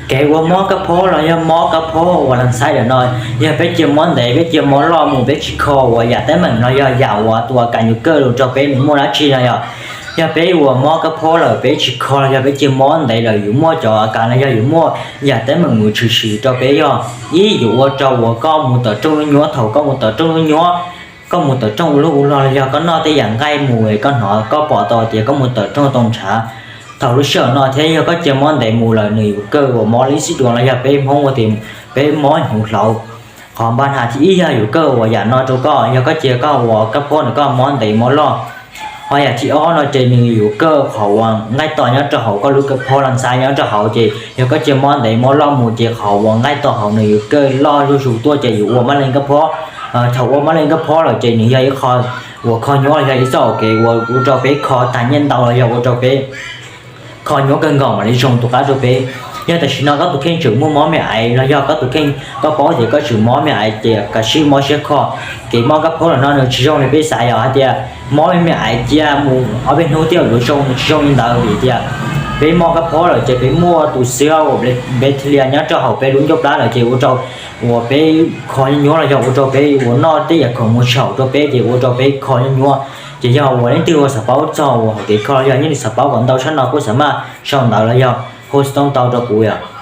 Kev ua mob kab phob los yog mob kab phob uas las xais ntawm no, yog peb cia mob ntev, peb cia mob loj mus, peb tsis kho uas yam teeb meem los yog yam uas tus kam nyuam kawj lus rau peb nws muaj dab tsi no yog, yog peb uas mob kab phob lawm peb tsis kho los yog peb cia mob ntev lawm yus muaj cov kam los yog yus muaj yam teeb meem mus tshwm sim rau peb yog, ib, yus ua rau uas koj mus tawm rooj nyuab, thaum koj mus tawm rooj nyuab, koj mus tawm rooj ua luj ua luag los yog koj noj tej yam nqaij mus koj hnov koj pom tau tias koj mus tawm rooj tau ntshav. Thaum lub sij hawm no thiab yog koj cia mob ntev mus lawm nws yuav kawj uas mob lib xib duas los yog peb Hmoob ua tias peb mob hnyuv hlauv. Qhov npa nas thib ib yog yuav kawj uas yam no rau koj, yog koj cia koj ua kab phob no koj mob ntev mob loj. Ho yam thib ob no ces nws yuav kawj qhov uas nqaij tos nyob rau hauv koj lub kab phob las xais nyob rau hauv, ces yog koj cia mob ntev mob loj mus ces qhov uas nqaij tos hauv nws yuav kawj loj zuj zus tuaj ces yuav ua mab leej kab phob. Thaum ua mab leej kab phob lawm ces nws yog ib qho uas kho nyuab los yog ib txoj hauv kev uas ua rau peb kho tag nyiaj ntau los yog ua rau peb kho nyuab kawg nkaus mam li zoo tus qab rau peb. Yog tam sim no koj tus kheej tseem muaj mob me aiv los yog koj tus kheej koj paub tias koj tseem mob me aiv ces kav tsij mob siab kho. Kev mob kab phob lawm no nws tsis zoo li peb xav yog hais tias mob me aiv cia mus ob peb hnub thiaj yuav zoo, nws tsis zoo li ntawd vim tias peb mob kab phob lawm ces peb muaj tus xib uas bacteria nyob rau hauv peb lub ncauj plab lawm ces ua rau uas peb kho nyuab los yog ua rau peb uas noj tej yam khoom mus tsis haum rau peb ces ua rau peb kho nyuab. Ces yog uas leej twg uas xav paub txog uas hauv kev kho los yog nyob li xav paub kom ntau tshaj no kuj xav maj sau ntawv los yog hu xov tooj tau rau kuv yom.